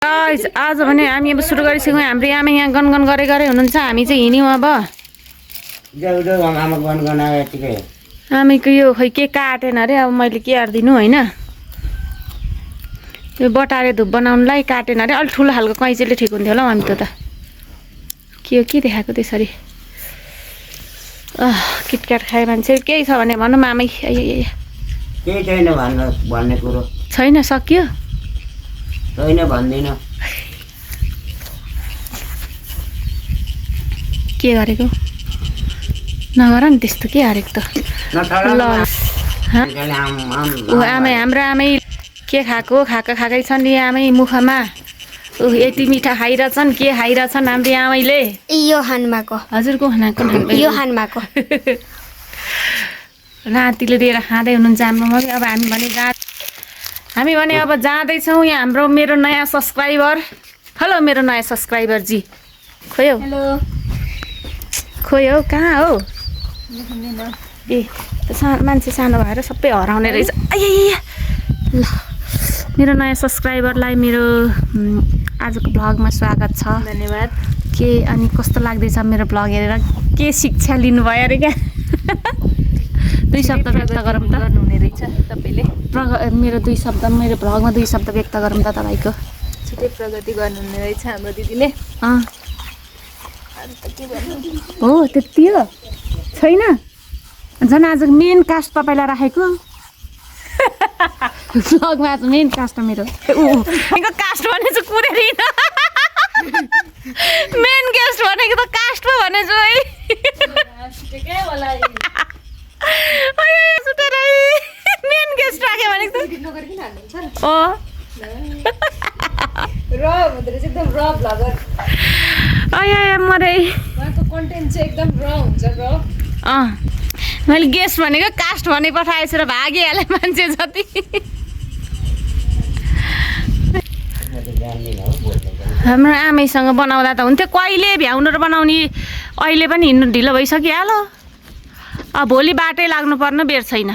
आज भने हामी अब सुरु गरिसक्यौँ। हाम्रो आमा यहाँ गनगन गरे हुनुहुन्छ। हामी चाहिँ हिँड्यौँ अब। आमाको यो खै के काटेन अरे, अब मैले के हारिदिनु होइन। त्यो बटारे धुप बनाउनुलाई काटेन अरे। अलिक ठुलो खालको कैँचीले ठिक हुन्थ्यो होला हौ। हामी त के हो के देखाएको त्यसरी। किटक्याट खाए मान्छे केही छ भने भनौँ आमै। केही छैन भन्ने कुरो छैन, सकियो। छैन भन्दिनँ। के गरेको नगर नि त्यस्तो, के हारेको त। ल आमै, हाम्रो आमै के खाएकै छन् नि आमै मुखमा। यति मिठा खाइरहेछन्। के खाइरहेछन् हाम्रो आमैले? यो हानमाको। हजुरको यो हानमाको नातिले दिएर खाँदै हुनुहुन्छ हाम्रो मम्मी। अब हामी भने अब जाँदैछौँ। यहाँ हाम्रो मेरो नयाँ सब्सक्राइबर। हेलो मेरो नयाँ सब्सक्राइबर जी। खोयो खोयो कहाँ हो? ए मान्छे सानो भएर सबै हराउने रहेछ। ल मेरो नयाँ सब्सक्राइबरलाई मेरो आजको भ्लगमा स्वागत छ। धन्यवाद। के अनि कस्तो लाग्दैछ मेरो भ्लग हेरेर? के शिक्षा लिनुभयो अरे क्या? दुई शब्द व्यक्त गरौँ त। गर्नुहुने रहेछ तपाईँले। मेरो दुई शब्द, मेरो भ्लगमा दुई शब्द व्यक्त गरौँ त तपाईँको। छिटै प्रगति गर्नुहुने रहेछ हाम्रो दिदीले। हो त्यति हो? छैन झन् आज मेन कास्ट तपाईँलाई राखेको। भ्लगमा आज मेन कास्ट हो मेरो। कास्ट भनेको कुरेर मेन गेस्ट भनेको त कास्ट पो भनेछु है। मेन गेस्ट राख्यो भनेको त। एकदम र भ्लगर। मरै उहाँको कन्टेन्ट चाहिँ एकदम र हुन्छ। मैले गेस्ट भनेको कास्ट भने पठाएछु र भागिहालेँ मान्छे जति। हाम्रो आमैसँग बनाउँदा त हुन्थ्यो। कहिले भ्याउनु र बनाउने। अहिले पनि हिँड्नु ढिलो भइसकिहाल्यो। अब भोलि बाटै लाग्नु पर्ने बेर छैन।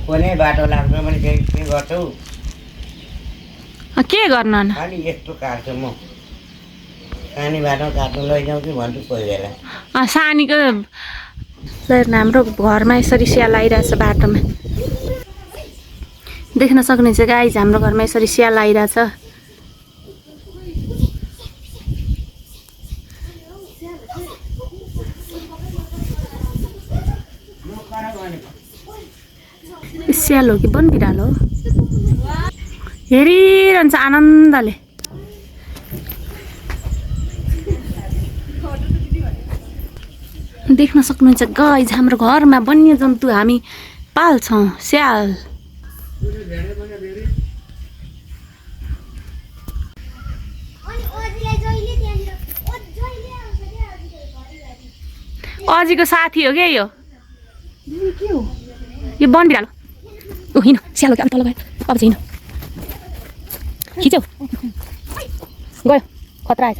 कुनै बाटो लाग्छ भने के गर्छौ? के गर्नु न? अलि यस्तो काट्छु म। सानी बाटो काट्नु लैजाउँ कि भन्छु कोही बेला। सानीको हाम्रो घरमा यसरी स्याल आइरहेछ बाटोमा। देख्न सक्नुहुन्छ गाइज, हाम्रो घरमा यसरी स्याल आइरहेछ। स्याल हो कि वन बिरालो हो? हेरिरहन्छ आनन्दले। देख्न सक्नुहुन्छ गाइज, हाम्रो घरमा वन्य जन्तु हामी पाल्छौँ। स्याल अजीको साथी हो क्या यो वन बिरालो। हिँड स्याल हो कि? तल गयो। अब चाहिँ हिँड खिच्यौ गयो। खतरा आएछ।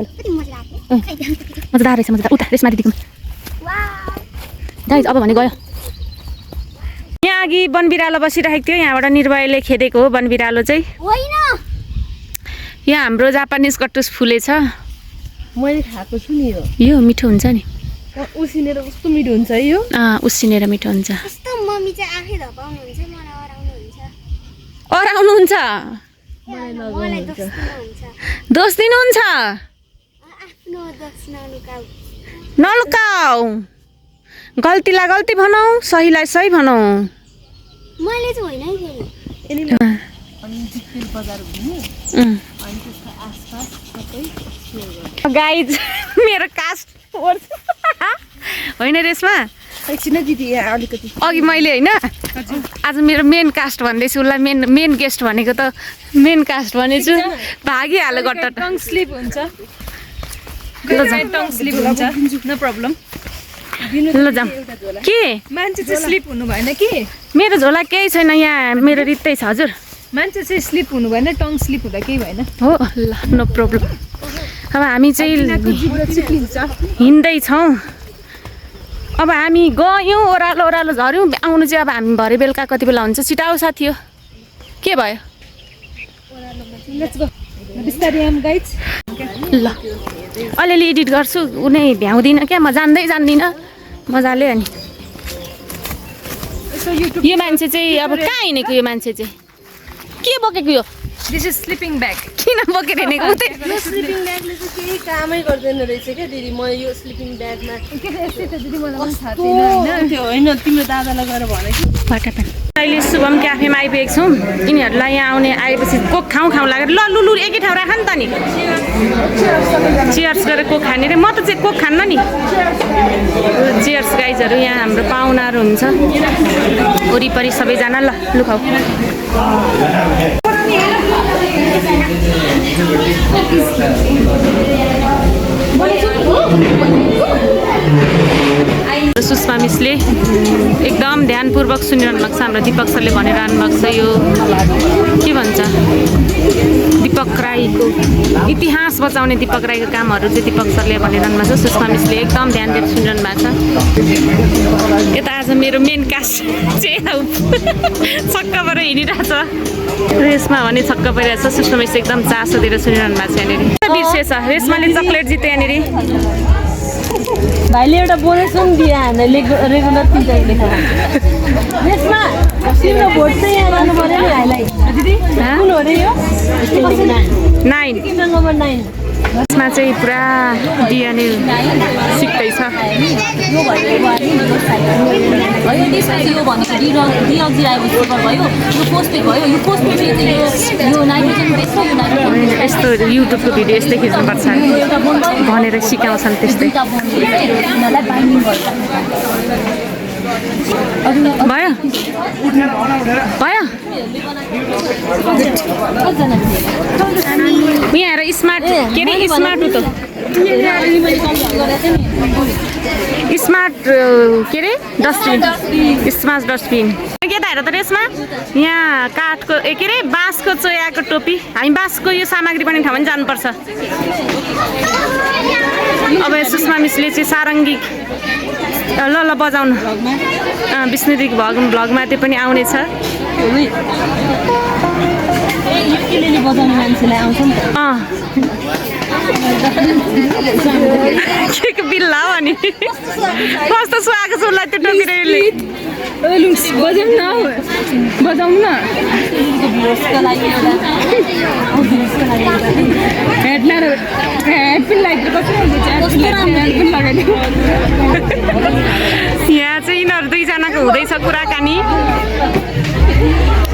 मजादार रहेछ, मजादार। उता रेसमा दिदीको गाइज अब भने गयो। यहाँ अघि वन बिरालो बसिरहेको थियो। यहाँबाट निर्भयले खेदेको हो वन बिरालो चाहिँ। यहाँ हाम्रो जापानिज कटुस फुलेछ। मैले खाएको छु नि। यो मिठो हुन्छ नि। उसिनेर कस्तो मिठो हुन्छ यो। उसिनेर मिठो हुन्छ। कस्तो मम्मी चाहिँ आँखै धपाउनुहुन्छ, मलाई अराउनुहुन्छ। अराउनुहुन्छ? दोष दिनुहुन्छ? आफ्नो दोष नलुकाऊ। नलुकाऊ। गल्तीलाई गल्ती भनौँ, सहीलाई सही भनौँ। मैले चाहिँ होइन है फेरि। गाइज मेरो कास्ट होइन रेसमा। एकछिन दिदी यहाँ अलिकति अघि मैले होइन आज मेरो मेन कास्ट भन्दैछु। उसलाई मेन गेस्ट भनेको त मेन कास्ट भनेछु। भागिहाल्यो गट्टा। टङ स्लिप हुन्छ। टङ स्लिप हुन्छ। No problem. ल जाऊँ। के मान्छे चाहिँ स्लिप हुनु भएन कि? मेरो झोला केही छैन। यहाँ मेरो रित्तै छ। हजुर मान्छे चाहिँ स्लिप हुनु भएन, टङ स्लिप हुँदा केही भएन। हो ल नो प्रब्लम। अब हामी चाहिँ हिँड्दैछौँ। अब हामी गयौँ, ओह्रालो ओह्रालो झऱ्यौँ। आउनु चाहिँ अब हामी भरे बेलुका कति बेला हुन्छ? छिटो आऊ साथी हो। के भयो? लेट्स गो बिस्तारै आम गाइज ल अलिअलि एडिट गर्छु उनी भ्याउँदिनँ क्या म जान्दिनँ मजाले अनि यो मान्छे चाहिँ अब कहाँ हिँडेको यो मान्छे चाहिँ के बोकेको यो दिस इज स्लिपिङ ब्याग किन बोकेर हिँडेको यो स्लिपिङ ब्यागले चाहिँ केही कामै गर्दैन रहेछ क्या दिदी म यो स्लिपिङ ब्यागमा के यस्तै त दिदी मलाई पनि थाहा थिएन हैन त्यो होइन तिम्रो दादालाई गएर भने कि अहिले शुभम क्याफेमा आइपुगेको छौँ यिनीहरूलाई यहाँ आउने आएपछि कोक खाउँ लागेर ल लुलु एकै ठाउँ राख नि त नि चियर्स गरेर कोक खाने रे म त चाहिँ कोक खान्न नि चियर्स गाइजहरू यहाँ हाम्रो पाहुनाहरू हुन्छ वरिपरि सबैजना ल लुखाउ सुषमा मिसले एकदम ध्यानपूर्वक सुनिरहनु भएको छ हाम्रो दिपक सरले भनिरहनु भएको छ यो के भन्छ दिपक राईको इतिहास बचाउने दिपक राईको कामहरू चाहिँ दिपक सरले भनिरहनु भएको छ सुषमा मिसले एकदम ध्यान दिएर सुनिरहनु भएको छ यता आज मेरो मेन कास्ट चाहिँ छक्क परेर हिँडिरहेछ रेसमा भने छक्क परिरहेछ सुषमा मिस एकदम चासो दिएर सुनिरहनु भएको छ यहाँनिर बिर्सेछ रेसमाले चक्लेट जित्यो यहाँनिर भाइले एउटा बोनस पनि दियो हामीलाई रेगुलर 3 टाइम लेखा यसमा तिम्रो भोट चाहिँ यहाँ गर्नु पर्यो नि भाइलाई दिदी कुन हो रे यो 9 तिम्रो नम्बर 9 यसमा चाहिँ पुरा डिएनए सिक्दैछ यो भनेको डिअक्जिराइबोस भयो यो पोस्टपेड भयो यो पोस्टपेड चाहिँ यो नाइट्रोजन बेस हो यो नाइट्रोजन यस्तो युट्युबको भिडियो यस्तै खिच्नुपर्छ एउटा बोन भयो भनेर सिकाउँछन् त्यस्तै दुईटा बोन यिनीहरूलाई बाइन्डिङ गर्छ भयो भयो कतिजना यहाँ हेर स्मार्ट के अरे स्मार्ट हो त स्मार्ट के अरे डस्टबिन स्मार्ट डस्टबिन के त हेर त यसमा यहाँ काठको के अरे बाँसको चोयाको टोपी हामी बाँसको यो सामग्री बन्ने ठाउँमा पनि जानुपर्छ अब सुषमा मिसले चाहिँ सारङ्गी ल ल बजाउनु विष्णुदीको भ्लगमा त्यो पनि आउनेछ युकेलेले बजाउने मान्छेलाई आउँछ नि के बिल्ला हो अनि कस्तो सुहाएको छ उसलाई त्यो टोकीले बजाउँ न भ्युजको लागि एउटा यहाँ चाहिँ यिनीहरू दुईजनाको हुँदैछ कुराकानी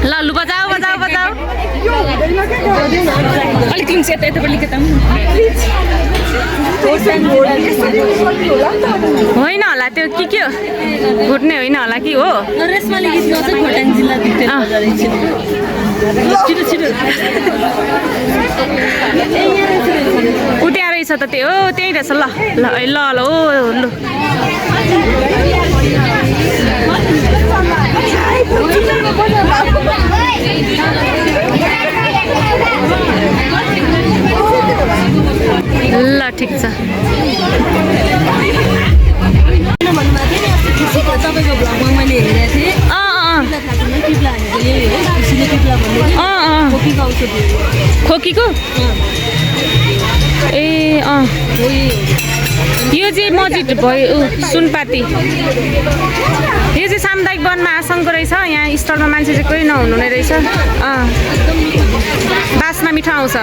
ल लु बजाऊ बजाऊ बजाऊ अलिक लिन्छ यताबाट लिक होइन होला त्यो के हो घुट्ने होइन होला कि हो रेसमाले गीत गाउँछ खोटाङ जिल्ला भित्र छिटो छिटो ऊ त्यहाँ रहेछ त त्यो हो त्यही रहेछ ल ल ल ल ओ लु ल ठिक छ तपाईँको भ्लगमा मैले हेरेको थिएँ खोकीको ए अँ यो चाहिँ मस्जिद भयो सुनपाती यो चाहिँ सामुदायिक वनमा आसनको रहेछ यहाँ स्टलमा मान्छे चाहिँ कोही नहुने रहेछ बासमा मिठो आउँछ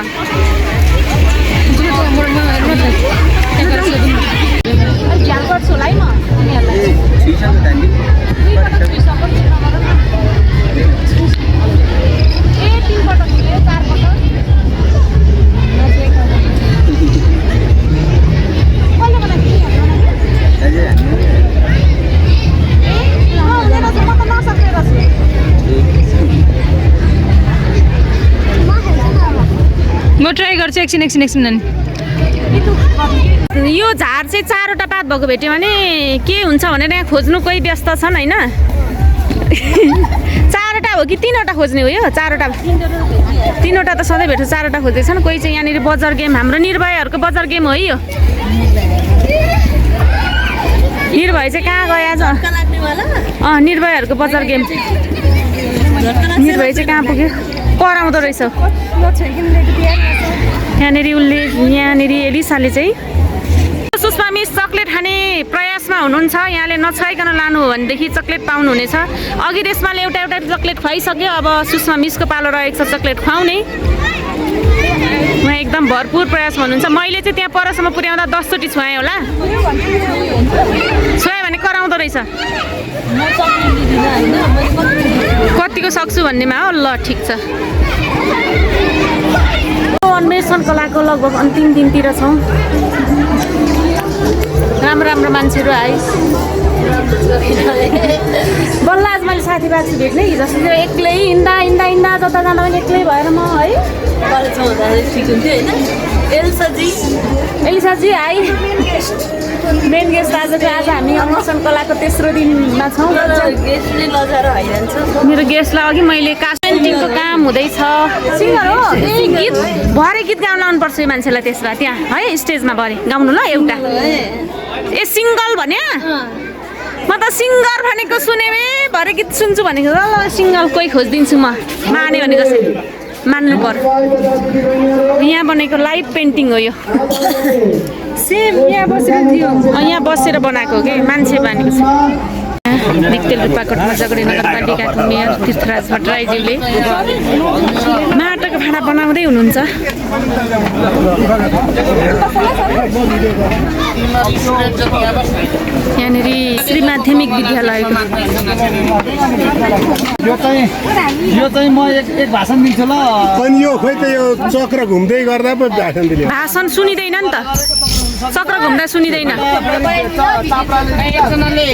म ट्राई गर्छु एकछिन नानी यो झार चाहिँ 4वटा पात भएको भेट्यो भने के हुन्छ भनेर यहाँ खोज्नु कोही व्यस्त छन् होइन 4वटा हो कि 3वटा खोज्ने हो यो 4वटा 3वटा त सधैँ भेट्छ 4वटा खोज्दैछन् कोही चाहिँ यहाँनिर बजार गेम हाम्रो निर्भयहरूको बजार गेम हो यो निर्भय चाहिँ कहाँ गयो आज निर्भयहरूको बजार गेम निर्भय चाहिँ कहाँ पुग्यो कराउँदो रहेछ यहाँनिर उसले यहाँनिर एलिसाले चाहिँ सुषमा मिस चक्लेट खाने प्रयासमा हुनुहुन्छ यहाँले नछाइकन लानु हो भनेदेखि चक्लेट पाउनुहुनेछ अघि रेशमाले एउटा एउटा चक्लेट खुवाइसक्यो अब सुषमा मिसको पालो रहेको छ चक्लेट खुवाउने उहाँ एकदम भरपुर प्रयासमा हुनुहुन्छ मैले चाहिँ त्यहाँ परसम्म पुर्याउँदा 10 चोटि छुवाएँ होला छुवाएँ भने कराउँदो रहेछ कतिको सक्छु भन्नेमा हो ल ठिक छ अन्वेषण कलाको लगभग अन्तिम दिनतिर छौँ राम्रो राम्रो मान्छेहरू आए बल्ल आज मैले साथीभाइ भेट्ने हिजो एक्लै हिँड्दा हिँड्दा हिँड्दा जता जाँदा पनि एक्लै भएर म है कलेजमा हुँदाखेरि ठिक हुन्थ्यो होइन एलिसाजी आइ मेन गेस्ट आज हामी अन्वेषण कलाको तेस्रो दिनमा छौँ गेस्टले लजाएर भइरहन्छ मेरो गेस्टलाई अघि मैले पेन्टिङको काम हुँदैछ सिङ्गर हो गीत भरे गीत गाउन लाउनुपर्छ यो मान्छेलाई त्यसमा त्यहाँ है स्टेजमा भरे गाउनु ल एउटा ए सिङ्गल भन्या म त सिङ्गर भनेको सुने भरे गीत सुन्छु भनेको ल सिङ्गल कोही खोजिदिन्छु म माने भनेको मान्नु पर्यो यहाँ बनेको लाइभ पेन्टिङ हो यो सेम यहाँ बसेर बनाएको हो कि मान्छे बनेको छ दिक्तेल रूपाकोटमा जगडी नगरपालिकाको मेयर तीर्थराज भट्टराईज्यूले माटोको भाँडा बनाउँदै हुनुहुन्छ यहाँनिर श्री माध्यमिक विद्यालयको यो चाहिँ म एक भाषण दिन्छु ल अनि यो खोइ त यो चक्र घुम्दै गर्दा पो भाषण दिने भाषण सुनिँदैन नि त चक्र घुम्दा सुनिँदैन एकजनाले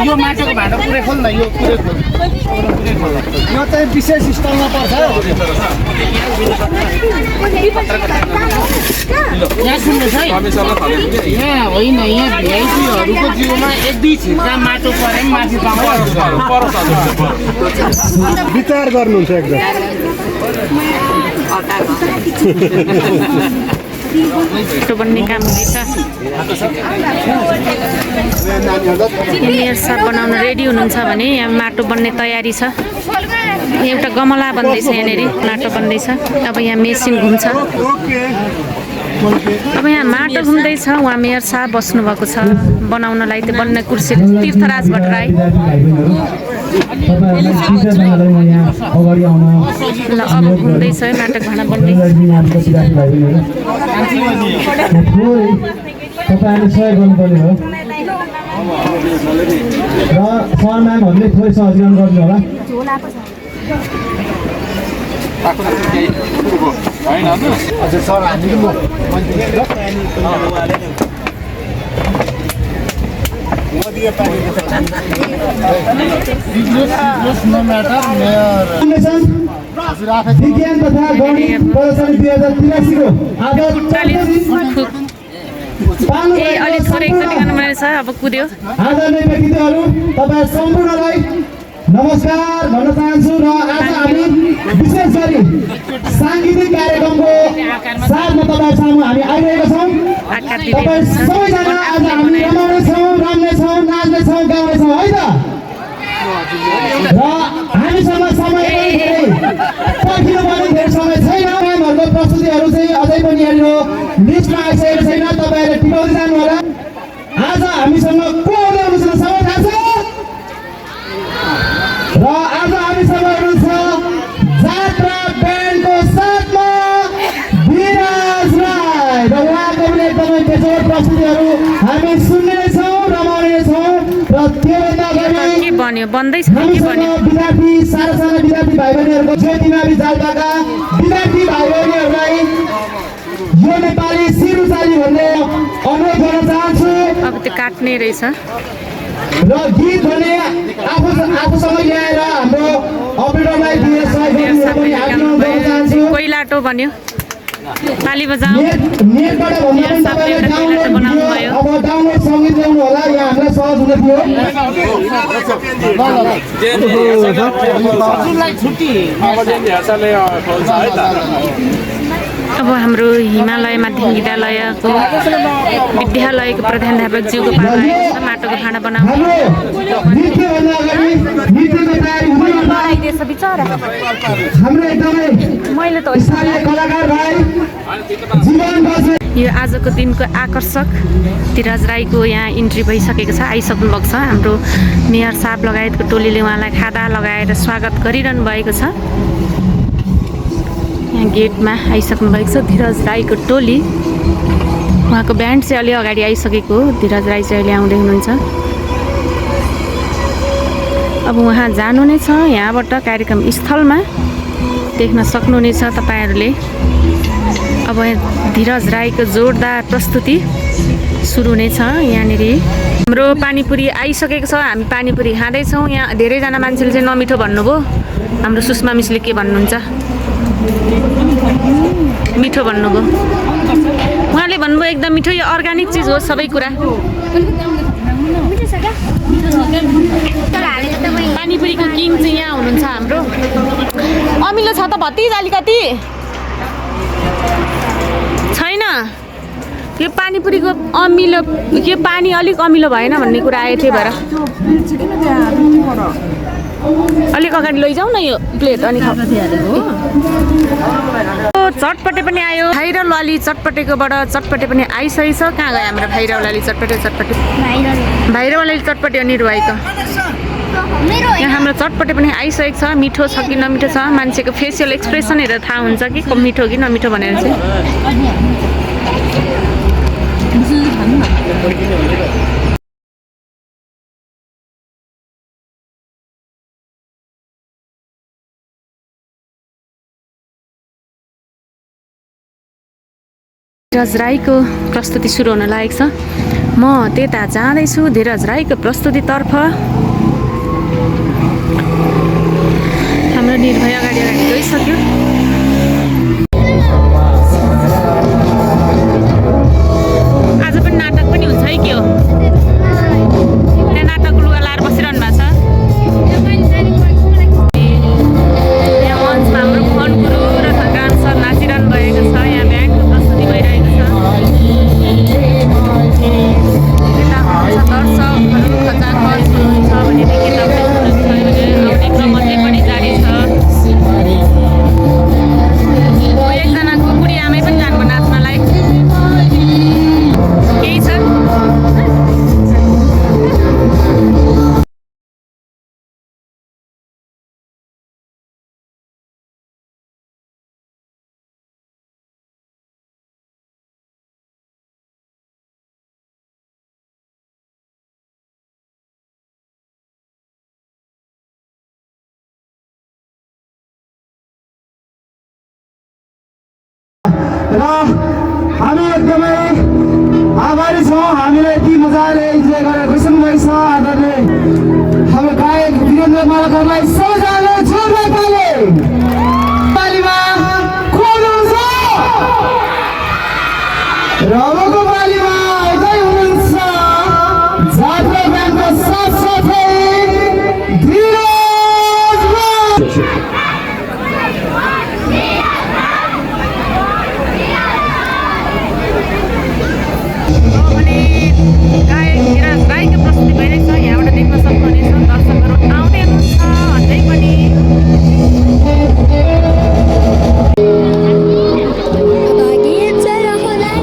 यो माटोको भाँडा पुरै खोल न यो पुरै खोल यो चाहिँ विशेष स्टलमा पर्छ यहाँ सुन्नुहोस् है यहाँ होइन यहाँ भिआइपीहरूको जिउमा 1-2 छिट्का माटो परे पनि माथि पाउँछ विचार गर्नुहुन्छ एकदम माटो बन्ने काम हुँदैछ मेयर साहब बनाउन रेडी हुनुहुन्छ भने यहाँ माटो बन्ने तयारी छ एउटा गमला बन्दैछ यहाँनिर माटो बन्दैछ अब यहाँ मेसिन घुम्छ अब यहाँ माटो घुम्दैछ उहाँ मेयर साहब बस्नुभएको छ बनाउनलाई त्यो बन्ने कुर्सी तीर्थराज भट्टराई ल अब घुम्दैछ है माटो भाँडा बन्दै तपाईँहरूले सहयोग गर्नुपर्ने हो र सर म्यामहरूले थोरै सहजीकरण गर्नु होला सर हामी विज्ञान तथा गणित प्रदर्शनी 2083 अलिक थोरै छ अब कुद्यो आदरणीय व्यक्तित्वहरू तपाईँ सम्पूर्णलाई नमस्कार भन्न चाहन्छु र आज हामी विशेष गरी साङ्गीतिक कार्यक्रमको साथमा तपाईँ सामु हामी आइरहेका छौँ तपाईँ सबैजना आज हामी रमाउनेछौँ रम्नेछौँ नाच्नेछौँ गाउनेछौँ है त र हामीसँग समय पर्खिनु पर्ने धेरै समय छैन कामहरूको प्रस्तुतिहरू चाहिँ अझै पनि यहाँनिर लिस्टमा आइसकेको छैन तपाईँहरूले टिपाउँदै जानु होला आज हामीसँग को आउँदै हुनुहुन्छ समय थाहा छ र आज हामीसँग हुनुहुन्छ जात्रा ब्यान्डको साथमा विराज राई र उहाँको पनि एकदमै बेजोड प्रस्तुतिहरू हामी सुन्नेछौँ रमाउनेछौँ र त्योभन्दा अगाडि बन्यो बन्दैछ हामीसँग विद्यार्थी साना साना विद्यार्थी भाइ बहिनीहरूको ज्योतिमावि जालपाका विद्यार्थी भाइ बहिनीहरूलाई यो नेपाली सिरुचाली भन्ने अनुरोध गर्न चाहन्छु अब त्यो काट्ने रहेछ र गीत भने आफूसँग ल्याएर हाम्रो अपरेटरलाई दिएर सहयोग पनि हाल्न चाहन्छु कोइलाटो बन्यो ताली बजाऊ नेटबाट भन्दा पनि तपाईँले डाउनलोड बनाउनुभयो अब डाउनलोड सङ्गीत ल्याउनु होला यहाँ हामीलाई सहज हुँदै थियो अब हाम्रो हिमालय माध्यमिक विद्यालयको विद्यालयको प्रधानाध्यापकज्यूको पालो आएको छ माटोको भाँडा बनाउनु नृत्यभन्दा अगाडि नृत्यको तयारी हुँदै हाम्रो एकदमै मैले त स्थानीय कलाकार भाइ जीवन बस्ने यो आजको दिनको आकर्षक धीरज राईको यहाँ इन्ट्री भइसकेको छ, आइसक्नु भएको छ। हाम्रो मेयर साहब लगायतको टोलीले उहाँलाई खादा लगाएर स्वागत गरिरहनु भएको छ। यहाँ गेटमा आइसक्नु भएको छ धीरज राईको टोली। उहाँको ब्यान्ड चाहिँ अलि अगाडि आइसकेको हो, धीरज राई चाहिँ अहिले आउँदै हुनुहुन्छ। अब उहाँ जानु नै छ यहाँबाट कार्यक्रम स्थलमा, देख्न सक्नुहुनेछ तपाईँहरूले। अब धीरज राईको जोरदार प्रस्तुति सुरु नै छ यहाँनिर। हाम्रो पानीपुरी आइसकेको छ, हामी पानीपुरी खाँदैछौँ। यहाँ धेरैजना मान्छेले चाहिँ नमिठो भन्नुभयो। हाम्रो सुषमा मिसले के भन्नुहुन्छ? मिठो भन्नुभयो। उहाँले भन्नुभयो एकदम मिठो, यो अर्ग्यानिक चिज हो सबै कुरा। पानीपुरीको किङ चाहिँ यहाँ हुनुहुन्छ हाम्रो। अमिलो छ त भतिज अलिकति छैन? यो पानीपुरीको अमिलो, यो पानी अलिक अमिलो भएन भन्ने कुरा आएको थियो भएर अलिक अगाडि लैजाउँ न यो प्लेट। अनि चटपटे पनि आयो, भाइरल वाली चटपटेकोबाट चटपटे पनि आइसकेको छ। कहाँ गयो हाम्रो भाइरल वाली चटपटे? भाइरल वाली चटपटे अनि रुवाईको यहाँ हाम्रो चटपटे पनि आइसकेको छ। मिठो छ कि नमिठो छ मान्छेको फेसियल एक्सप्रेसन हेरेर थाहा हुन्छ कि मिठो कि नमिठो भनेर चाहिँ। धीरज राईको प्रस्तुति सुरु हुन लागेको छ। म त्यता जाँदैछु धीरज राईको प्रस्तुतितर्फ। हाम्रो निर्भय अगाडि गइसक्यो। आज पनि नाटक पनि हुन्छ है के हो? त्यहाँ नाटक लुगा लाएर बसिरहनु भएको छ। यहाँ मञ्चमा हाम्रो फोन गुरु र थकान सर नाचिरहनु भएको छ। यहाँ ब्यान्डको प्रस्तुति भइरहेको छ। यता हुनुहुन्छ दर्शकहरू खचाखच हुनुहुन्छ भनेदेखि आउने क्रम अझै पनि जारी छ। एकजना कुकुरी आमै पनि जानुभयो नाच्नलाई। केही छ? र हामी एकदमै आभारी छौँ। हामीलाई यति मजाले इन्जोय गरेर बस्नु भएको छ। आदरणीय हाम्रो गायक वीरेन्द्र मालकरलाई सबैजनाले जोरदार ताली पालीमा को हुनुहुन्छ? र अबको पालीमा आउँदै हुनुहुन्छ जात्रा ब्यान्डको साथसाथै धीरज राई। गायक धीरज राईको प्रस्तुति भइरहेको छ। यहाँबाट देख्न सक्नुहुनेछ दर्शकहरू आउँदै हुनुहुन्छ अझै पनि। अब गीत चलाउनलाई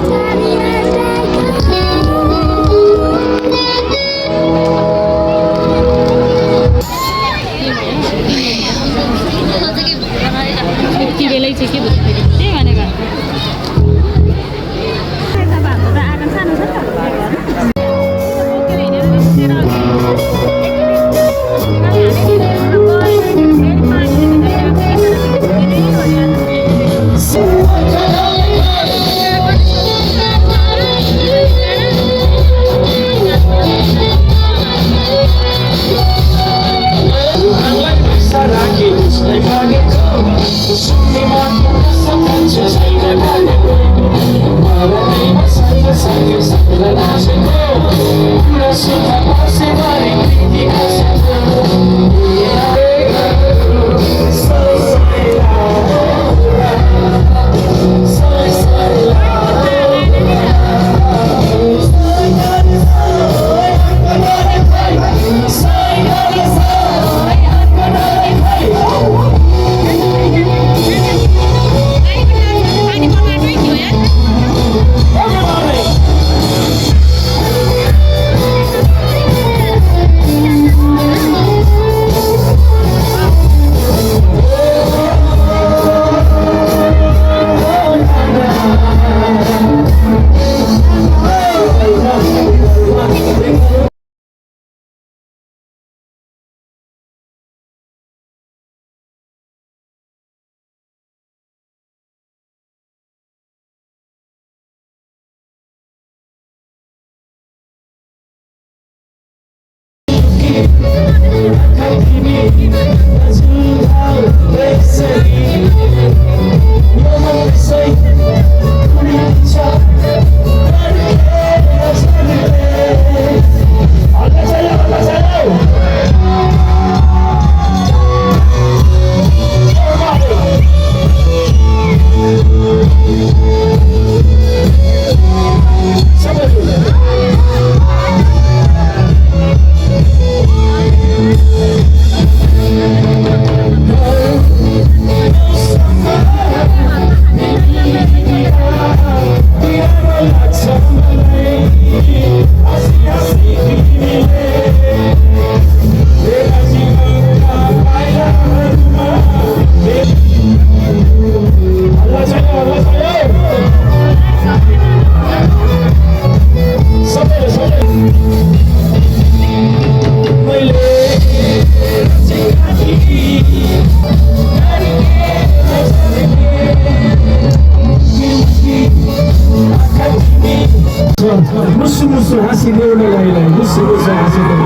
मुसु मुसु हाँसिदेऊ न लैलाई मुसु मुसु हाँसिदेऊ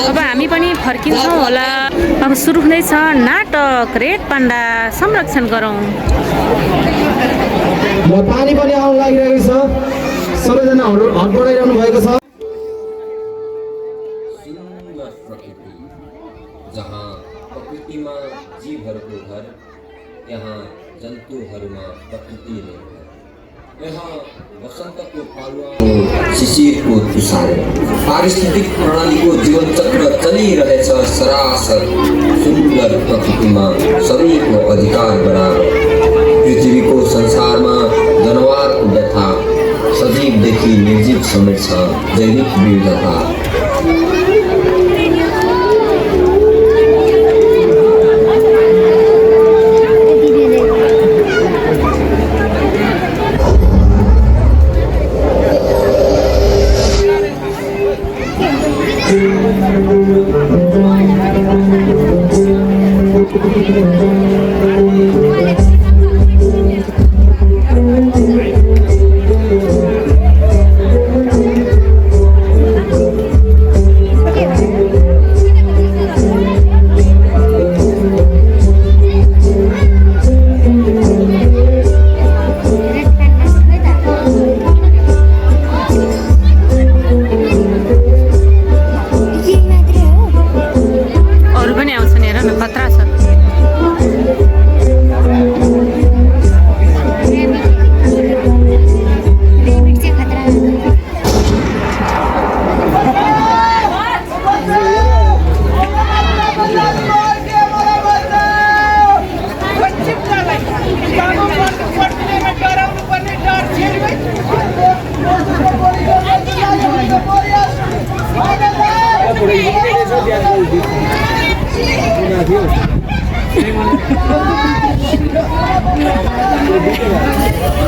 अब हामी पनि फर्किन्छौँ होला। अब सुरु हुँदैछ नाटक रेड पाण्डा संरक्षण गरौँ। पानी पनि आउन लागिरहेको छ, सबैजना हट बढाइरहनु भएको छ। सुन्दर प्रकृति जहाँ प्रकृतिमा जीवहरूको घर, यहाँ जन्तुहरूमा प्रकृति नै घर। यहाँ वसन्तको पालुवा शिशिरको तुषार, पारिस्थितिक प्रणालीको जीवन चक्र चलिरहेछ सरासर। सुन्दर प्रकृतिमा सबैको अधिकार बराबर। पृथ्वीको संसारमा जनावरको व्यथा, सजीवदेखि निर्जीव समेत छ जैविक विविधता।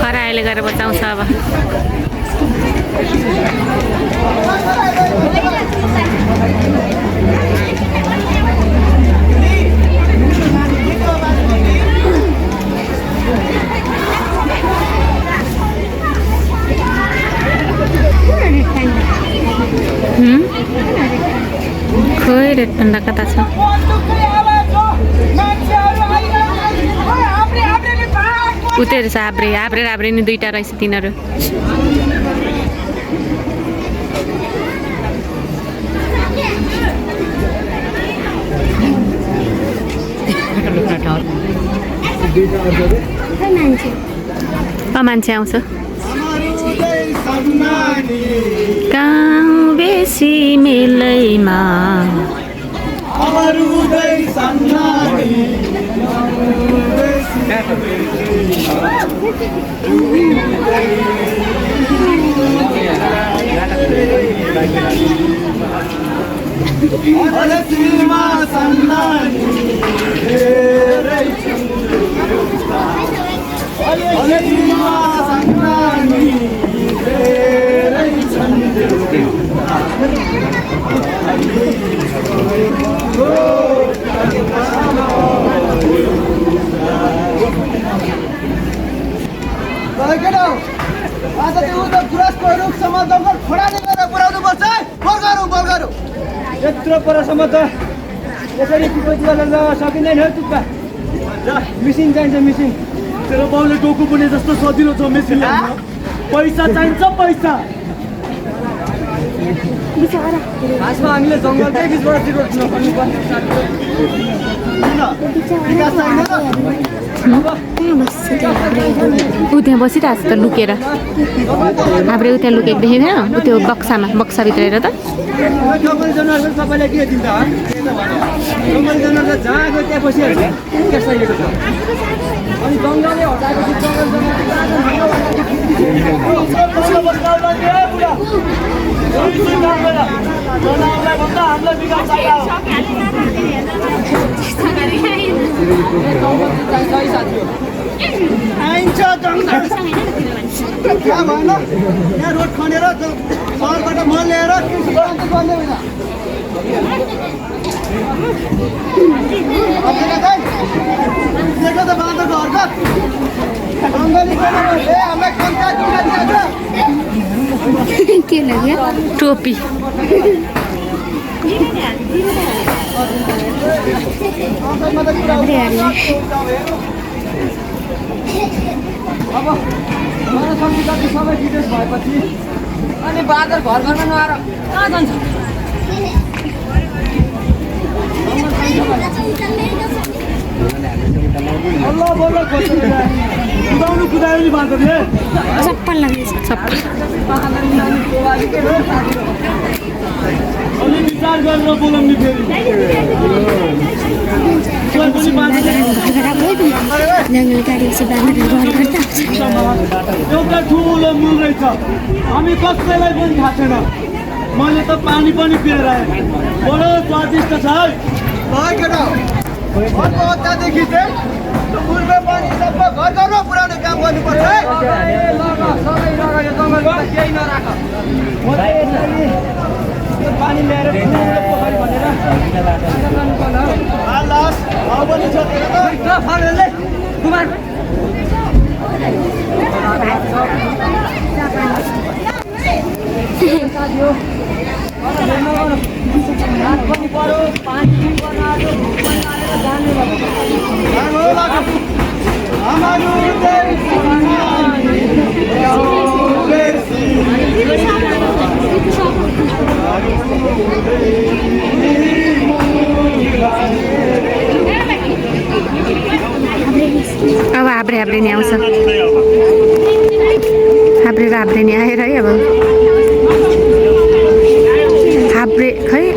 खरायोले गएर बचाउँछ अब। गेटभन्दा कता छ उतै रहेछ हाब्रे नि दुईटा रहेछ तिनीहरू मान्छे आउँछ गाउँ बेसी मेलैमा आज त्यो त गुराँसको रुखसम्म जङ्गल खोडाले गरेर पुऱ्याउनु पर्छ है बल गरौँ यत्रो परसम्म त यसरी टिपोतिर लग्न सकिँदैन है टुप्पा मिसिन चाहिन्छ मिसिन तेरो बाउले टोकु पुने जस्तो सजिलो छ मेसिन पैसा चाहिन्छ पैसा खासमा हामीले जङ्गलकै बिचबाट तिरोट नखर्नु पर्ने ऊ त्यहाँ बसिरहेको छ त लुकेर हाब्रे उता लुकेको देखेको थिएन ऊ त्यो बक्साभित्र हेर त जङ्गली जनावर सबैलाई के दिन्छ जङ्गली जनावर जहाँ गयो त्यहाँ बसिहाल्छ त्यसैले छ अनि जङ्गलले आइन्छ जङ्गल त्यहाँ भएन यहाँ रोड खनेर सहरबाट मल ल्याएर गर्दै होइन देखो त बाँदरको हरकत जङ्गली हामीलाई के लाग्यो टोपी अब सबै डिटेल्स भएपछि अनि बाँदर घर घरमा नआएर कहाँ जान्छ अल्लाह बोल्ला कुदाउनु कुदायो नि बाँदरले चप्पल लाग्दैछ चप्पल अलि विचार गरेर बोलाउनु फेरि एउटा ठुलो मूल रहेछ हामी कसैलाई पनि थाहा छैन मैले त पानी पनि पिएर आएँ बडो स्वादिष्ट छ है केटा घरको हत्तादेखि चाहिँ मुलमा पानी सबै घर घरमा पुऱ्याउने काम गर्नुपर्छ है केही नराख पानी ल्याएर भनेर पनि छ कुमार अब हाब्रे नि आउँछ हाब्रे नि आएर है अब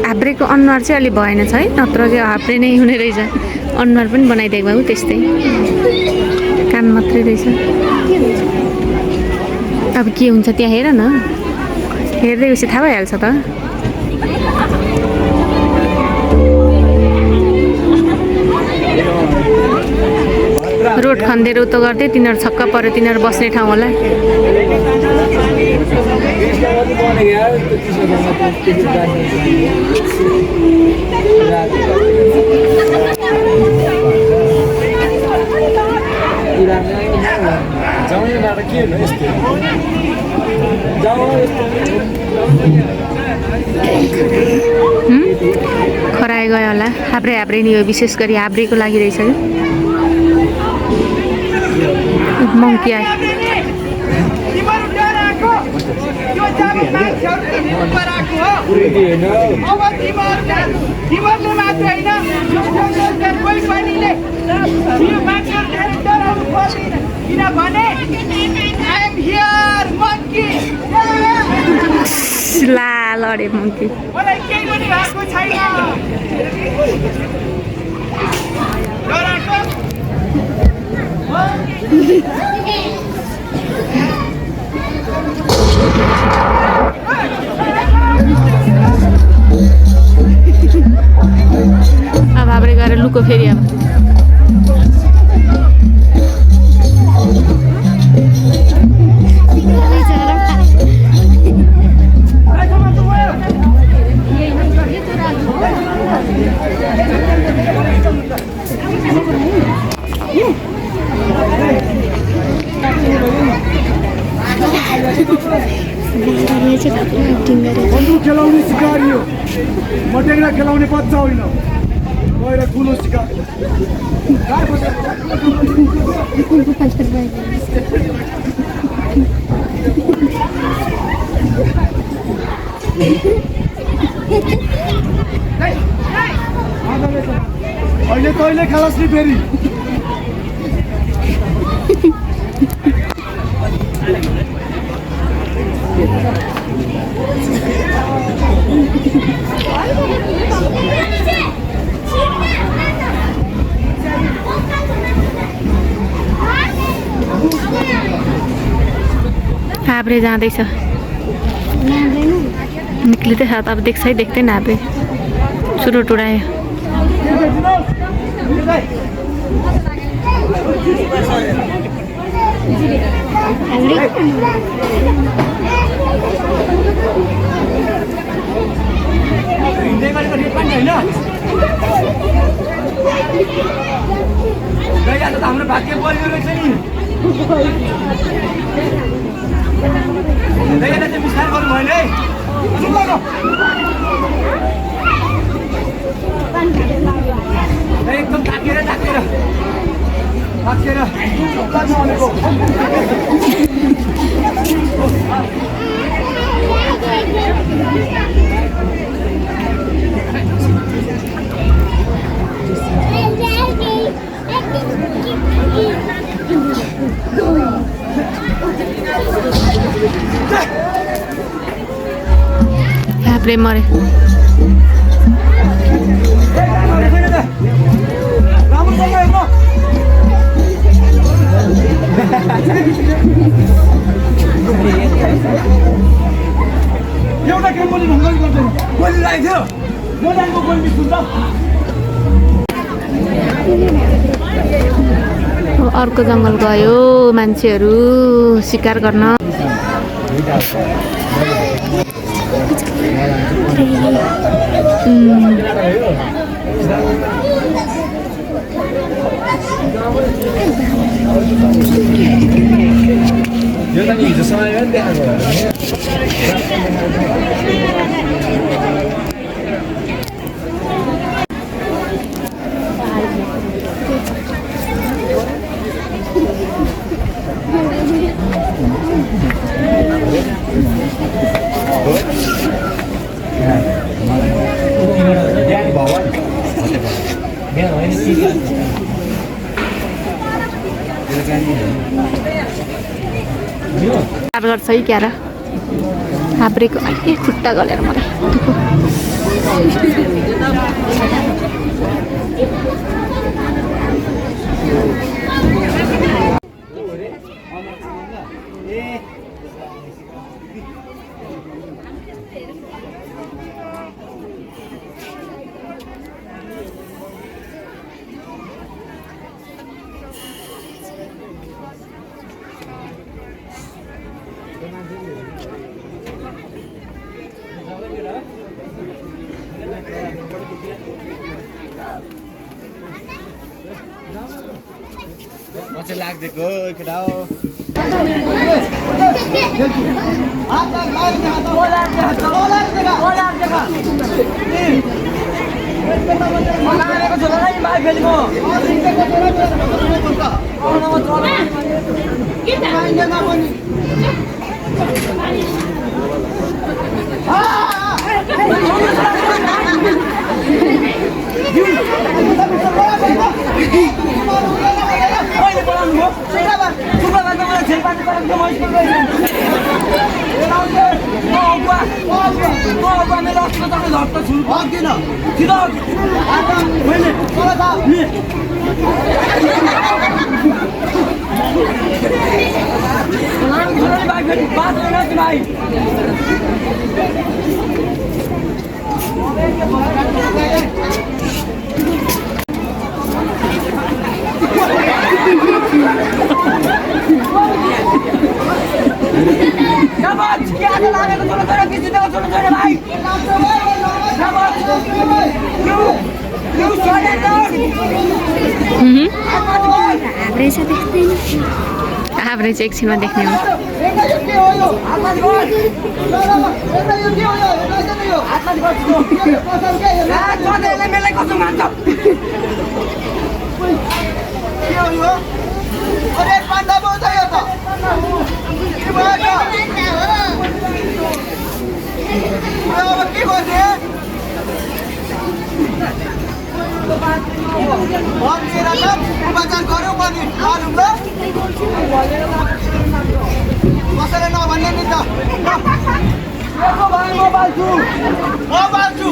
हाब्रेको अनुहार चाहिँ अलि भएन छ है नत्र चाहिँ हाब्रे नै हुने रहेछ अनुहार पनि बनाइदिएको भए त्यस्तै कान मात्रै रहेछ अब के हुन्छ त्यहाँ हेर न हेर्दै उसी थाहा भइहाल्छ त रोड खन्देर उतो गर्दै तिनीहरू छक्क पऱ्यो तिनीहरू बस्ने ठाउँ होला खरायो हाब्रे नि यो विशेष गरी हाब्रेको लागि रहेछ कि मङ्की आयो ला लडे मङ्की अब हाब्रे गएर लुको फेरि अब खेलाउने सिकारी हो मटेरा खेलाउने बच्चा होइन गएर ठुलो सिकार अहिले तैँले खेलास् नि फेरि हाब्रे जाँदैछ निक्लिँदैछ अब देख्छै देख्दैन हाब्रे सुरुट उडायो हाम्रो भाग्य परियो रहेछ नि विस्तार गर्नु भएन है एकदम ताकेर हाब्रे मरे एउटा कम्पनी भङ्गल गर्दैन गोली लागेको थियो मोबाइलको गोली सुन्छ अर्को जङ्गल गयो मान्छेहरू शिकार गर्न यो त नि हिजो समयमा देखाएको गर्छ है क्या र हाब्रेको अहिले खुट्टा गलेर मलाई पछि लाग्देको केटा हो एभरेज एकछिनमा देख्ने हो। उपचार गर्यो पनि कसैले नभन्ने नि त म बाल्छु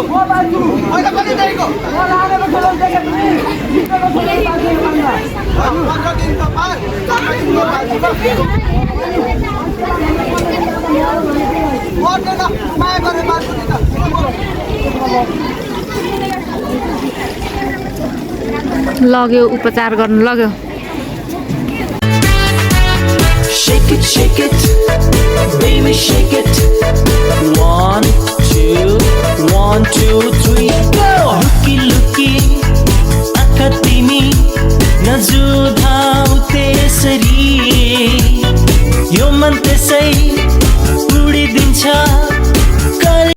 मैले पनि दिएको 15 दिन त पर्दैन माया गरेर बाल्छु नि त लग्यो उपचार गर्नु लग्यो। Shake it, baby, shake it. 1, 2, 1, 2, 3, go! Looky, आँखा तिमी नजुधाऊ त्यसरी यो मन त्यसै उडिदिन्छ।